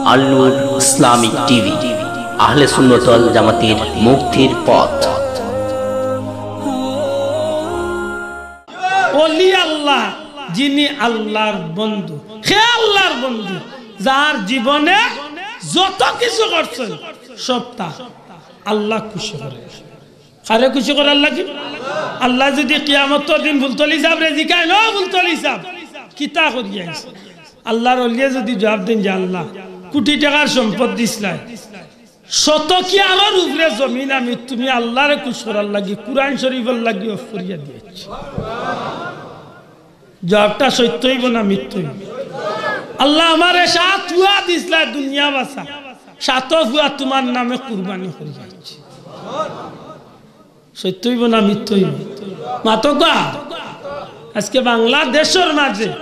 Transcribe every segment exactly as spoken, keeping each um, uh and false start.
আল নূর Islamic TV, আহলে সুন্নত ওয়াল জামাতের মুক্তির পথ। অলি আল্লাহ, যিনি আল্লাহর বন্ধু, হে আল্লাহর বন্ধু, যার জীবনে যত কিছু করছইন, সবতা আল্লাহ খুশি করে। কারে খুশি করার লাগি? আল্লাহ যদি কিয়ামতর দিন ফুলতলি সাবরে জিকাইন, "ও ফুলতলি সাব, কিতা করিয়া আইছো?" আল্লাহর অলিয়ে যদি জবাব দেইন যে, "আল্লাহ, কোটি টেকার সম্পদ দিছলায়, শতক ইয়ারর উপরে জমিন আমি তুমি আল্লাহরে খুশ করার লাগি, কুরআন শরীফর লাগি অফ করিয়া দিয়াইছি।" জবাবটা সত্য অইবো না মিথ্যা অইবো? "আল্লাহ, আমারে সাত ফুয়া দিছলায় দুনিয়া বাঁচা, সাত ফুয়া তুমার নামে কুরবানি করিয়া দিছি।" সত্য অইবো না মিথ্যা অইবো? মাতউক্কা। আজকে বাংলাদেশর মাঝে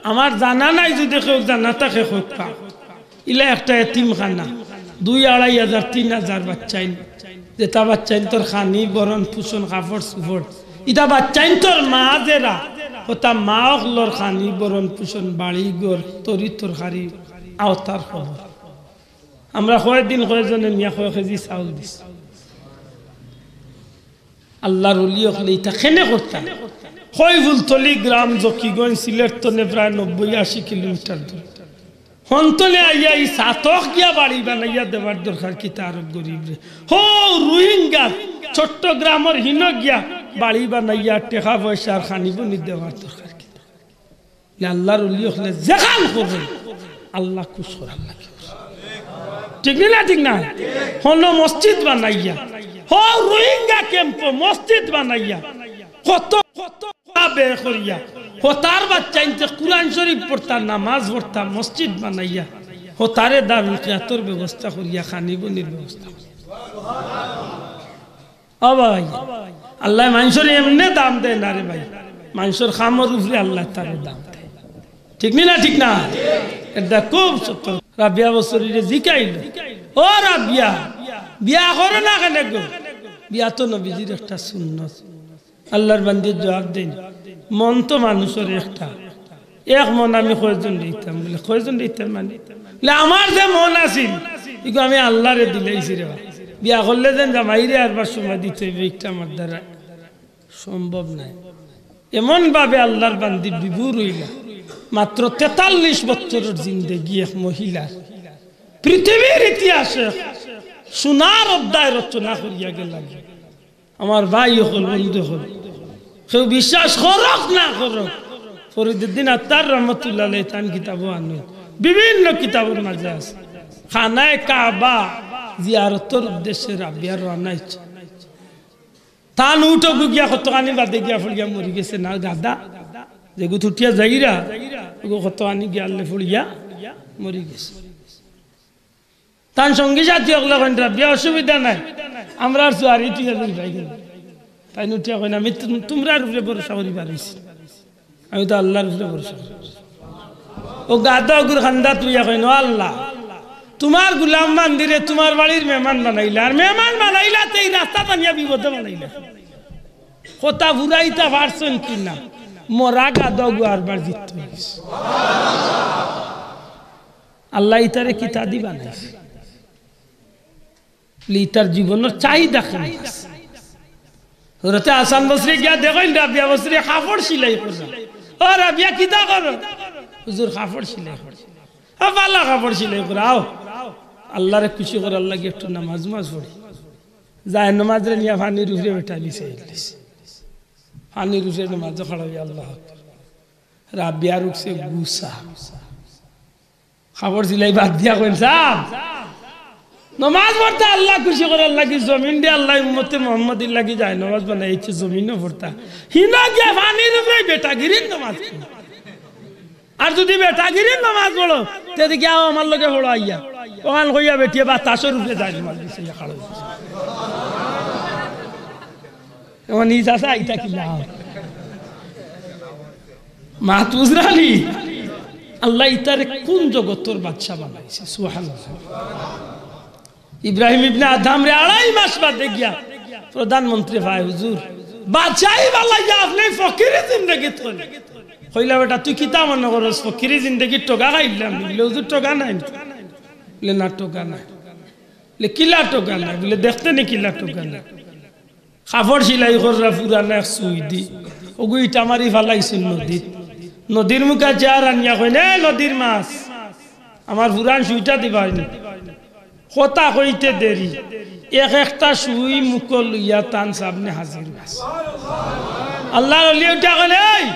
আমার জানা নাই, যদি কেউর জানা থাকে কউক্কা, ইলা একটা এতিমখানা, দুই আড়াই হাজার, তিন হাজার বাচ্চাইন, যেতা বাচ্চাইন্তর খানি, ভরণ, পোষণ, কাপড়, চুপড়, ইতা বাচ্চাইন্তর মা যেরা, অতা মা অকলর খানি, ভরণ, পোষণ, বাড়ি, ঘর, তরি, তরকারি, আওতার খবর। আমরা কয়দিন কয়জনে নিয়া কয় কেজি চাউল দিছি। আল্লাহর অলি অকলে ইতা কেনে করতা? কই ফুলতলি গ্রাম জকিগঞ্জ সিলেট তনে প্রায় নব্বই আশি কিলোমিটার দূর। হন্তনে আইয়া ই সাতক গিয়া বাড়ি বানাইয়া দেওয়ার দরকার কিতা আরব গরিবরে? হো রোহিঙ্গার চট্টগ্রামর হিনো গিয়া বাড়ি বানাইয়া টেকা পয়সার খানি বনি দেওয়ার দরকার কিতা? লে আল্লাহর অলি অকলে যেখান করইন, আল্লাহ খুশ করার লাগি। ঠিক নি না? ঠিক না? হনো মসজিদ বানাইয়া, হো রোহিঙ্গা ক্যাম্পো মসজিদ বানাইয়া, কত, কত টেকা ব্যয় করিয়া, হতার বাচ্চাইন্তে কুরআন শরীফ পড়তা, নামাজ পড়তা, মসজিদ বানাইয়া, হতারে দারুল কিরাতর ব্যবস্থা করিয়া, খানি বনির ব্যবস্থা করিয়া। ও ভাই, আল্লায় মানষরে এমনে দাম দেয় না রে ভাই, মানষর কামর উপরে আল্লায় তারে দাম দেয়। ঠিক নি না? ঠিক না? এটা খুব সত্য। রাবিয়া বসরিরে জিকাইল, "ও রাবিয়া, বিয়া করো না কেনে গো? বিয়া তো নবীজির একটা সুন্নত।" আল্লাহর বান্দি জবাব দেইন, "মন তো মানুষর একটা, এক মন আমি কয়জন দিতাম?" বলে, "কয়জন দিতাম মানে?" বলে, "আমার যে মন আছিল, ইগু আমি আল্লাহরে দিলাইছি রে বা। বিয়া করলে যেন জামাইরে আরবার সময় দিতে অইবো, ইটা আমার দ্বারা সম্ভব নায়।" এমন ভাবে আল্লাহর বান্দি বিভোর অইলা। মাত্র তেতাল্লিশ বছরর জিন্দেগি এক মহিলার, পৃথিবীর ইতিহাসে সোনার অধ্যায় রচনা করিয়া গেলা। আমার ভাই অকল, বন্ধু অকল, কেউ বিশ্বাস করউক না করউক, ফরিদুদ্দিন আত্তার রহমতুল্লাহ আলাইহি তান কিতাবো আনইন, বিভিন্ন কিতাবর মাঝে আছে। খানায়ে কাবা জিয়ারতর উদ্দেশ্যে রাবিয়া রওয়ানা অইছে। তান উটগু গিয়া কতখানি বাদে গিয়া পড়িয়া মরি গেছে না গাদা, যেগু উঠিয়া যাইরা, ওগু কতখানি গিয়া আল্লে পড়িয়া মরি গেছে। তান সঙ্গী সাথী অকলে কইন, "রাবিয়া, অসুবিধা নাই, আমরার সুয়ারি তুই আর ভাই।" তাইন উঠিয়া কইন, "আমি তুম-, তুমরার উপরে ভরসা করি পারিছি, আমি তো আল্লাহর উপরে ভরসা করি।" ও গাদা অগুর কান্দাত বইয়া কইন, "ও আল্লাহ, তুমার গুলাম বান্দিরে তুমার বাড়ির মেহমান বানাইলা, আর মেহমান বানাইলা তে ই রাস্তাত আনিয়া বিপদে বানাইলা।" কথা ফুরাইতা পারছইন কি না? মরা গাদা অগু আরবার জীবিত অইগেছে। আল্লায় ইতারে কিতা দি বানাইছে? বলে, ইতার জীবনর চাহিদা খান আছে। হজরতে হাসান বসরি গিয়া দেখইন, রাবিয়া বসরি কাপড় সিলাই কররা। "ও রাবিয়া, কিতা করো?" "হুজুর, কাপড় সিলাই করি।" "ও, ভালা কাপড় সিলাই করো, আও, আল্লাহরে খুশি করার লাগি একটু নামাজ উমাজ পড়ি।" যায় নামাজরে নিয়া পানির উপরে বেটা বিছাইলিছে। পানির উপরে নামাজো খাড়া অইয়া আল্লাহু আকবার। রাবিয়ার উঠছে গুসা। কাপড় সিলাই বাদ দিয়া কইন, "সাব, নমাজ পড়তা আল্লাহ খুশি করার লাগি, জমিনরে আল্লায় উম্মতে মুহাম্মদীর লাগি যায় নমাজ বানাইছে, জমিনো পড়তা। হিনো গিয়া পানির উপরে বেটাগিরির নমাজ পড়ো। আর যুদি বেটাগিরির নমাজ পড়ো, তে দেখি আও আমার লগে পড়ো আইয়া।" অখান কইয়া বেটিয়ে বাতাসর উপরে যায় নমাজ দিছে, ইয়া খাড়া অইছে। এখন ই চাচা, ইটা কি লাভ? মাত বুঝরানি? আল্লায় ইতারে কুন জগতর বাদশা বানাইছে? সুবহানাল্লাহ। ইব্রাহিম ইবনে আদহামরে আড়াই মাস বাদে গিয়া প্রধানমন্ত্রী পায়, "হুজুর, বাদশাই বানাইয়া আপনে ফকিরি জিন্দেগি থইন।" কইলা, "বেটা, তুই কিতা মনে করস, ফকিরি জিন্দেগির টোকা খাইলাম?" বলে, "হুজুর, টোকা নাই।" বলে, "না, টোকা নাই।" বলে, "কিলা টোকা নাই?" বলে, "দেখতে নি কিলা টোকা নাই।" কাপড় সিলাই কররা পুরানা এক সুই দি, ওগু ইটা মারি ফালাইছইন নদীত। নদীর মুখা চেয়ার আনিয়া কইন, "এ নদীর মাছ, আমার পুরান সুইটা দিবায়নি।" কথা কইতে দেরি, এক একটা সুই মুখো লইয়া তান সামনে হাজির মাছ। আল্লাহর ওলি উঠা কইন, "এই,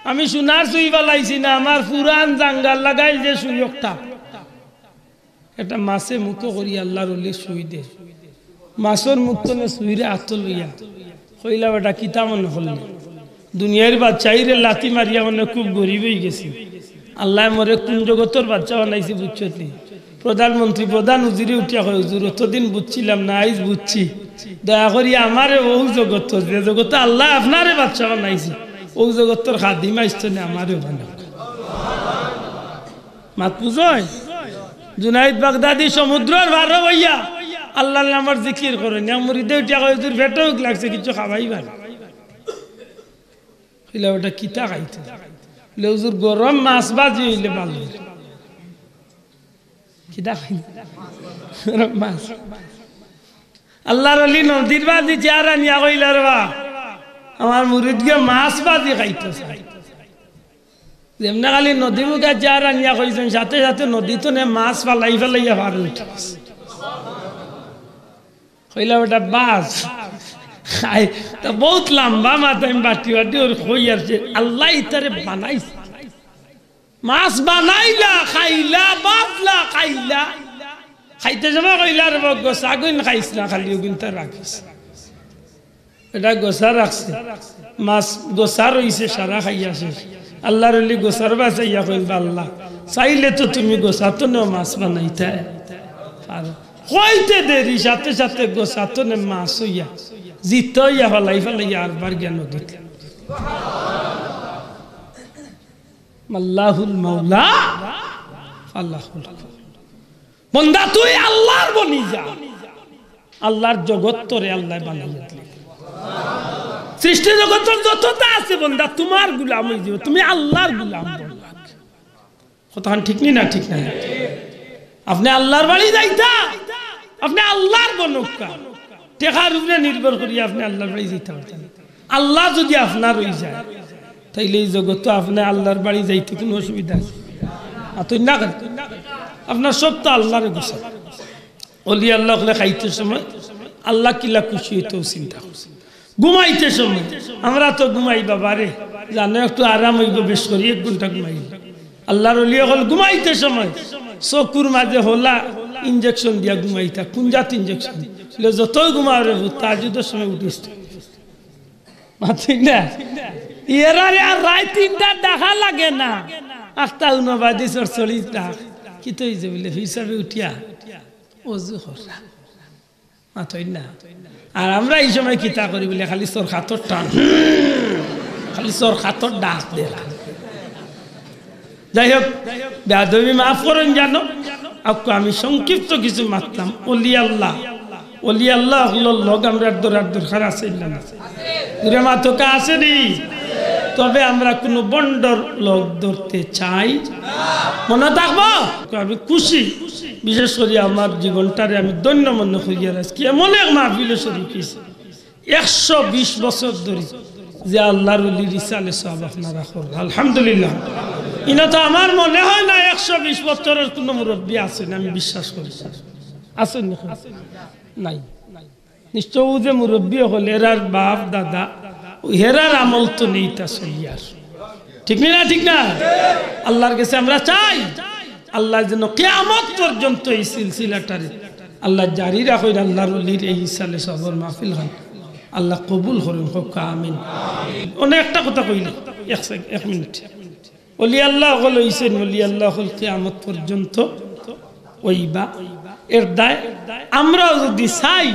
আমি সোনার সুই ফালাইছি না, আমার পুরান জাঙ্গার লাগাইল যে সুই একটা।" একটা মাছে মুখো করি আল্লাহর ওলি সুই দে। মাছর মুখ তনে সুইরে আতো লইয়া কইলা, "বেটা, কিতা মনে করলে? দুনিয়ার বাদশাইরে লাথি মারিয়া মানে খুব গরিব অইগেছি। আল্লায় মরে কুন জগতর বাদশা বানাইছে বুঝছত নি? প্রধানমন্ত্রী, প্রধান উজিরে উঠিয়া কয়, 'হুজুর, অতদিন বুঝছিলাম না, আইজ বুঝছি। দয়া করি আমারে অউ জগতর, যে জগতো আল্লায় আপনারে বাদশা বানাইছে, অউ জগতর খাদিম আইজ তনে আমারে বানাও।'" মাত বুঝইন? জুনাইদ বাগদাদি সমুদ্রর পারো বইয়া আল্লাহর নামর জিকির করইন। এক মুরিদে উঠিয়া কয়, "হুজুর, পেটো ভুক লাগছে, কিচ্ছু খাবাইবা নি?" কইলা, "বেটা, কিতা খাইতো?" বলে, "হুজুর, গরম মাছ ভাজি অইলে ভালা।" কিতা খাইতো? গরম মাছ। আল্লাহর ওলি নদীর বাজি চেয়ার আনিয়া কইলা, "রে বা, আমার মুরিদগু মাছ ভাজি খাইতো চায়।" যেমনে খালি নদী মুখা চেয়ার আনিয়া কইছইন, সাথে সাথে নদী তনে মাছ ফালাই ফালাইয়া পার অইতা আছে। কইলা, "বেটা, বাজ।" খাই, তা বউত লাম্বা মাত, আমি বাটি বাটি ওর কই আর যে আল্লায় ইতারে বানাইছে। মাছ বানাইলা, খাইলা, বাজলা, খাইলা। খাইতে সময় কইলা, "রে বা, গোছাগুইন খাইস না, খালি অগুইনতা রাখিস।" এটা গোছা রাখছে, মাছ গোছা রইছে, সারা খাইয়া শেষ। আল্লাহর ওলি গোছার বাসাইয়া কইন, "বা আল্লাহ, চাইলে তো তুমি গোছা তনেও মাছ বানাইতায় পারো।" কইতে দেরি, সাথে সাথে গোছা তনে মাছ অইয়া, জিতা অইয়া ফালাই ফালাইয়া আরবার গিয়া নদীত। আল্লাহুল মাওলা, আল্লাহুল কুল। বন্দা, তুই আল্লাহর বনি যা। আল্লাহর জগত তোরে আল্লায় বানাইয়া দিলে। সৃষ্টি জগতর যততা আছে বন্দা, তুমার গুলাম অইযিবো, তুমি আল্লাহর গুলাম বনবা। কথাখান ঠিক নি না? ঠিক না? আপনে আল্লাহর বাড়ি যাইতা, আপনে আল্লাহর বনউক্কা। টেকার উপরে নির্ভর করি আপনে আল্লাহর বাড়ি যাইতা পারতা না। আল্লাহ যুদি আপনার অইযায়, তাইলে ই জগতো আপনে আল্লাহর বাড়ি যাইতে কুনু অসুবিধা আছে? আর তুই না কেন? আপনার সব তো আল্লাহরে গোছা। অলি আল্লাহ অকলে খাইতে সময় আল্লাহ কিলা খুশি অইতো চিন্তা করছে। ঘুমাইতে সময়, আমরা তো ঘুমাই বাবারে, জানো একটু আরাম অইবো, বেশ করি এক ঘন্টা ঘুমাই। আল্লাহর অলি অকল ঘুমাইতে সময় চকুর মাঝে হলা injection দিয়া ঘুমাইতা। কুন জাত injection? বলে, "যতই ঘুমাও রে পুত, তাহাজ্জুদর সময় উঠিস।" মাতিক না? এরারে আর রাইত তিনটার ডাকা লাগে না। আখতা হুনো বাদি চড়চড়ি ডাক। কিতা অইছে? বলে, "পীর সাবে উঠিয়া অজু কররা।" মাতইন না। আর আমরা ই সময় কিতা করি বলে খালি চরকাতর টান, খালি চরকাতর ডাক দেরা। যাই হোক, বেয়াদবি মাফ করইন জানো, আকু আমি সংক্ষিপ্ত কিছু মাতলাম। অলি আল্লাহ, অলি আল্লাহ অকলর লগ আমরার ধরার দরকার আছে না? জুরে মাতউক্কা, আছে নি? তবে আমরা কুনু ভন্ডর লগ ধরতে চাই, মনো থাকবো? আমি খুশি, বিশেষ করি আমার জীবনটারে আমি ধন্য মনে করি। আর আজকে এমন এক মাহফিলো শরিক অইছি, একশো বিশ বছর ধরি যে আল্লাহর অলির ইসালে সওয়াব আপনারা কররা, আলহামদুলিল্লাহ। ইনো তো আমার মনে হয় না একশো বিশ বছরর কুনু মুরব্বি আছইন, আমি বিশ্বাস করি। আছইন নি? নাই। নিশ্চয় অউ যে মুরব্বি অকল, এরার বাপ দাদা, অউ হেরার আমল তো নেই তা সহি আর। ঠিক নি না? ঠিক না? আল্লাহর গেছে আমরা চাই, আল্লায় যেন কিয়ামত পর্যন্ত ই সিলসিলাটারে আল্লায় জারি রাখইন, আল্লাহর অলির এই ইসালে সওয়াবর মাহফিলখান আল্লায় কবুল করইন, কউক্কা আমিন। অনেকটা কথা কইলে, এক সেক-, এক মিনিট। অলি আল্লাহ অকল অইছইন, অলি আল্লাহ অকল কিয়ামত পর্যন্ত অইবা। এর দায় আমরাও যুদি চাই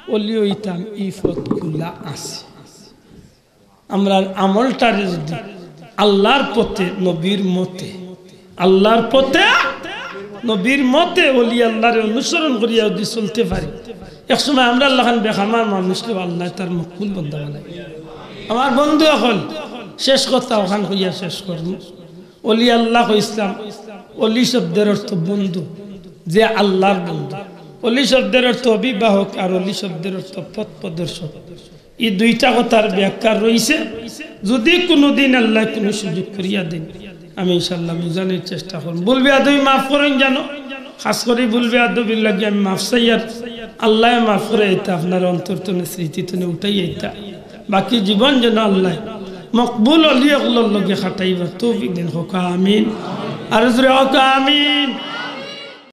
অলি অইতাম, ই পথ খুলা আছে। আমরার আমলটারে যুদি আল্লাহর পথে, নবীর মতে, আল্লাহর পথে, নবীর মতে অলি আল্লাহরে অনুসরণ করিয়া যুদি চলতে পারি, এক সময় আমরার লাখান বেকামা মানুষরে আল্লায় তার মকবুল বন্দা বানাইবা। আমার বন্ধু অকল, শেষ কথা অখান কইয়া শেষ করমু। অলি আল্লাহ কইছলাম, অলি শব্দের অর্থ বন্ধু, যে আল্লাহর বন্ধু। অলি শব্দের অর্থ অভিভাবক, আর অলি শব্দের অর্থ পথ প্রদর্শক। ই দুইটা কথার ব্যাখ্যা রইছে। যুদি কুনুদিন আল্লায় কুনু সুযোগ করিয়া দেইন, আমি ইনশাআল্লাহ বুঝানির চেষ্টা করমু। ভুল বেয়াদবি মাফ করইন জানো, খাছ করি ভুল বেয়াদবির লাগি আমি মাফ চাইয়ার। আল্লায় মাফ করি আইতা, আপনার অন্তর তনে স্মৃতি তনে উঠাই আইতা। বাকি জীবন যেন আল্লায় মকবুল অলি অকলর লগে খাটাইবার তৌফিক দেইন। কউক্কা আমিন। আর জোরে কউক্কা আমিন।